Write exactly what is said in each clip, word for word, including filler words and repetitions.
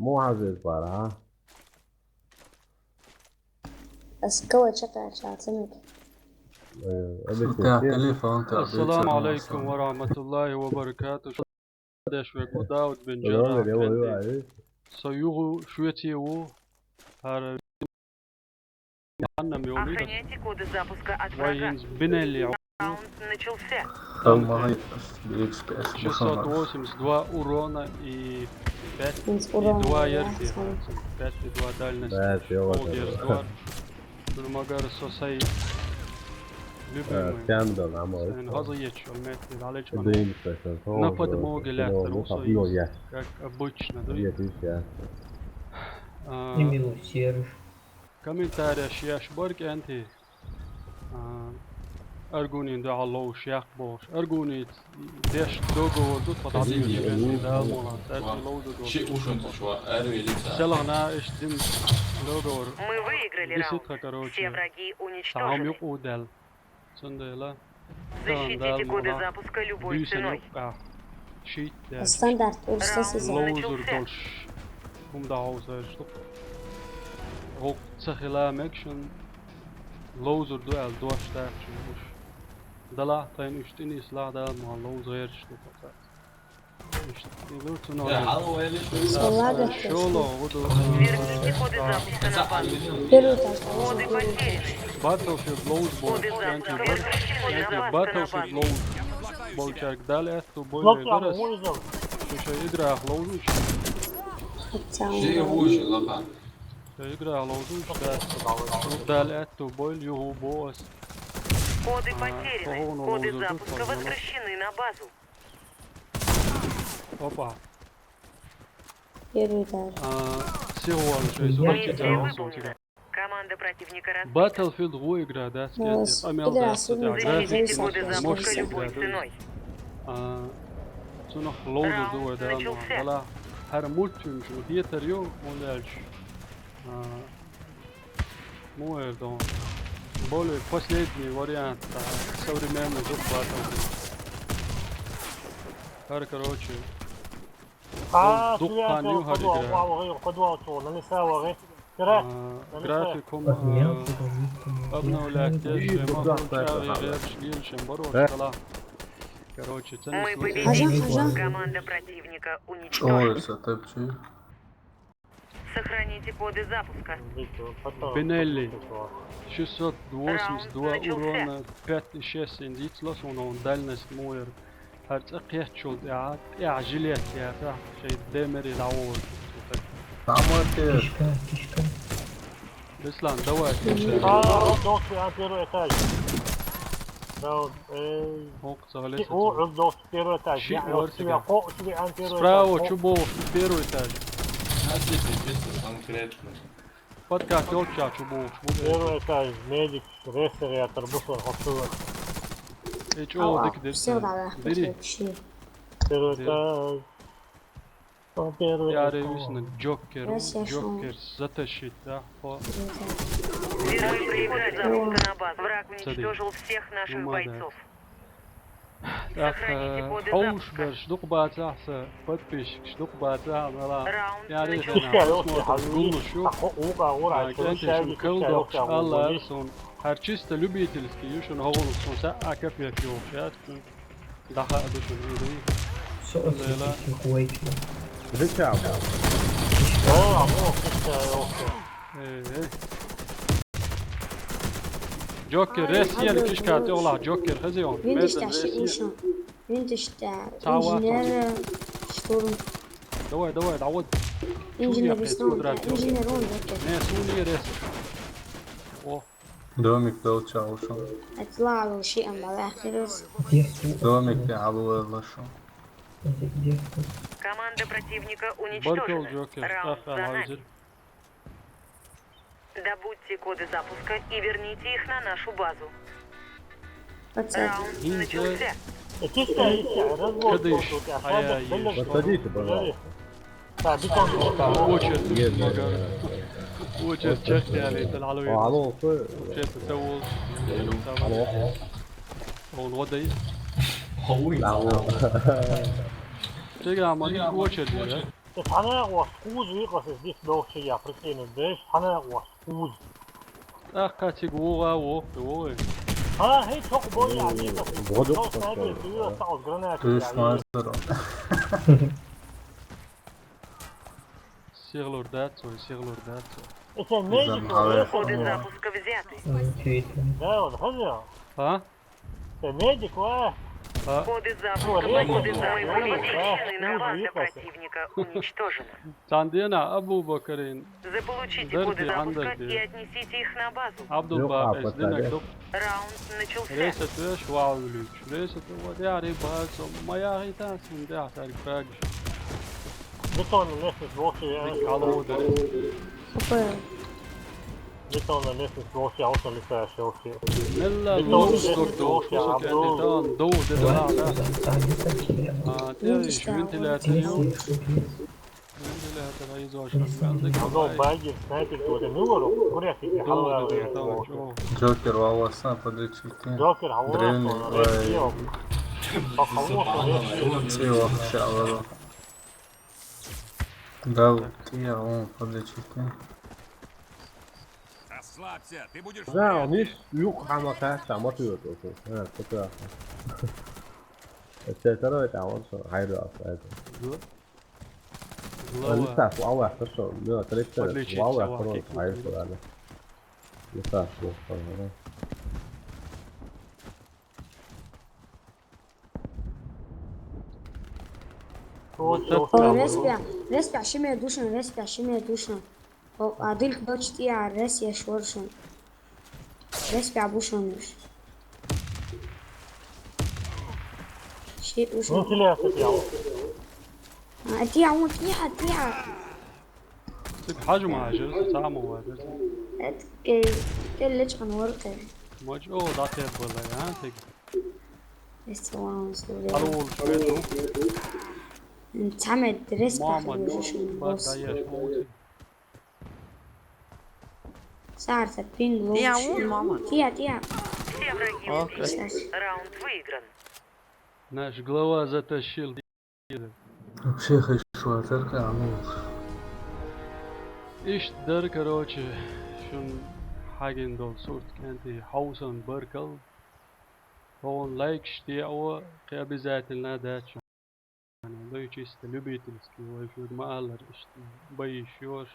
مو عزيز بارا، ها؟ بس كوي شكلك شاطنك. إيه، أبي شو تحكي؟ تليفون تعطيه السلام شكله عليكم أصلاً. ورحمة الله وبركاته. شو بدي أشوي؟ داود بن اليوم، جراح اليوم، اليوم، كندي. إيه. سيوغو شويتي وو. هار عنا ميولي. Охраняйте коды запуска от врага. Вайнс Бинелли. Раунд начался. Там, э, шестьсот восемьдесят два урона и пять, и два яркие. Пять и два дальность. Да, всё, вот это. Шо магар со сай любимый. Э, Кэмдон, а может. Сэн хаза ечь, он мэтти, далеч. Напад могу ляться, ну, как обычно, да? Нет, видишь, я. А, Комментария шеш барг анти. А, Аргунин дуьхьал ловш яккха бохуш. Аргуница деш договор ду, тхо дӀадийша везний Дала мукъалахь, цаьрца ловза долу. Ши ушун тушва, арви лица. Селахна иштта дина договор. Мы выиграли раунд. Дисит тха, короче. Все враги уничтожены. Цхьа хӀума юкъа даьлла. Цундела. Защитите коды запуска любой ценой. Стандарт урса сезон. Ловзур долуш. ХӀума дӀахьовсуш ду. ХӀокху ца хила мегаш шуна ловзур ду аьлла дош дац шуна уьш. Далахь тайна уьш тӀе нислахь, Дала мукъалахь, ловза гӀерташ ду. Салагат. Шоло, гӀуду. Первый этаж. Коды потеряны. Battlefield ловза болчаьрга, Battlefield ловза болчаьрга Дала аьтту бойла дара. Шу шайн играх ловзуш. Шайн играх ловзуш, да. Дала аьтту бойла, юху бо ас. Коды потеряны. Коды запуска возвращены на базу. Опа. Первый этаж. А, сегодня же звонки. Команда противника разбита. Battlefield гӀо игра дац, кӀентий. Амел дац, да, графика. Мощный игра дац. А, цунах ловзур ду вай, Дала мукъалахь. ХӀара мультфильм шуна хетар ю, хӀунда аьлча. А, Муэр дон. Более последний вариант, а, современный дух батл. ХӀара, короче, а, дуккха ю хӀара игра. А, графикум, а, обновлять деш, ма хӀума чӀагӀъян гӀерташ гелшен барош хила. Короче, цхьаьна. Команда противника уничтожена. Сохраните коды запуска. Бинелли. Шестьсот восемьдесят два урона, пять и шесть индийцло, суна он дальность муэр. ХӀара цӀа кхеттачул тӀаьхьа, тӀаьхьа жилет яхьа, шайн демери дӀаволуш. Кишка, кишка. Беслан, давай. А, он дохлый, а, первый этаж. Да, эй. Ох, Ши, о, он дохлый, первый этаж. Ши, я, вот, я, о, ши, он первый этаж. Справа, о. Чу бохуш, первый этаж. Значит, здесь конкретно. Подкат ёлча чу бохуш, вот. Первый этаж, медик, ресер, я турбусор, хостула. Э, чё, дик, дик, всё, да, да, дири. Первый этаж. Яре висна Джокер, Джокер затащить, да? Враг уничтожил всех наших бойцов. Так, хьовш берш дукха бацахь сан, подписчикаш дукха бацахь, мала. Яре хена просмотр гуллуш ю. КӀентий шуна кел доккхуш алла суна. ХӀара чисто любительский ю, шуна хӀокхунах суна саьа капек йохуш яц. ДӀахаа ду шуна, вий? Со оцу Лейла. Тихо вайти. Зачем? Э, э. Джокер, ресиен кишка тӀехула, Джокер, хазион. Виндиш таши иншо. Виндиш та. Инженер, штурм. Давай, давай, давай. Инженер, инженер, он Джокер. Не, суни рес. О. Домик долча ушел. Эцла лучи амбалахирус. Домик я алуэлла шо. Команда противника уничтожена. Баркал, Джокер. Раунд за нами. Добудьте коды запуска и верните их на нашу базу. Раунд начался. Подходите, пожалуйста. Очередь, Магар. Очередь, чех, я летел, алло, я. Алло, что? Чех, это вот. Алло. Он воды. Алло. Ты, а, могли очередь, да? Цхьана а ош кхуза векъа, иза дис дохчия приценит деш, цхьана а ош кхуза. ТӀаккха цига вогӀа воккхи вогӀи. ХӀа, хӀей, чокх бой, а, векъа, вогӀа чокх снайпер, дукха, ты, а, стал с гранатой, Ты а, снайпер. Сиглур дац вай, сиглур дац вай. Иза медик, Коды запуска взяты. Да, вот, хозя. А? Медик, а? А? Коды запуска, коды запуска. Мои вылетели, на база противника уничтожена. Цандена Абу Бакарин. Заполучите коды запуска и отнесите их на базу. Абдул Бакарин. Раунд начался. Ресет веш вау вилюч. Ресет вот я рыбацо. Моя гитас, да, сарик прагш. Бетонный лестница, вообще, я. Алло, да. Супер. Бетонный лестница, вообще, а вот он летающий, вообще. Мелла луус доктор, кусок эндитан, дов деда. А, те вентилятор. Вентилятор, а из ваша. Оно баги, снайпер, вот, ну, вот, курящий, халва. Джокер, валасан, подлечите. Джокер, халва, древний, ой. По халва, ой. Всего, ща, ладно. Да, вот я, он, подлечите. Расслабься, ты будешь в порядке. Да, он есть, юг, хама, кайф, там, вот, вот, вот, вот. А, прекрасно. Это второй, там, он что, хайду, это. Глава. Листа, слава, хорошо. Да, третья, подлечить, слава, слава, хорошо, кикнуть. Хайду, ладно. Листа, слава, ага. О, респя, респя, шиме душна, респя, шиме душна. О, а дыльк дочтия, рес я шоршен. Респя бушонуш. Ши ушен. Ну, тиля, тиля. А, тиля, он, тиля, тиля. Цик хьажа ма хьажа, цхьа ма ваьда. Эт ке, ке лечкъан воркъе. Мож, о, дакъе бала, а, цик. Эс цаван суле. Алло, шведу. Цамет, респект, мама, бусушин, бос. Даеш, о, цик. Сарца пин лоуч. Тиа, он, мама. Тиа, тиа. Все враги убиты. Окей. Раунд выигран. Наш глава затащил. Вообще хешватар, конечно. Иштта дара, короче, шун хьагин долу сурт кӀентий хьовсан баркалла. Хьуна лайкаш теӀо, кхин обязательно дац шуна. Вай чисто любительский, вай шуьга ма-аллара, иштта байиш йош.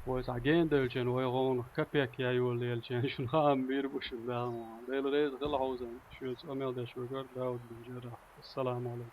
Вай цхьа генадевлчун вай гӀовнах капек яйолаелчун шуна хаам бийр бу шуна Дала ма. Дела реза хила хьовзан, шуьца къамел деш вегар Дауд бин Жаррах. Ассаламу алейкум.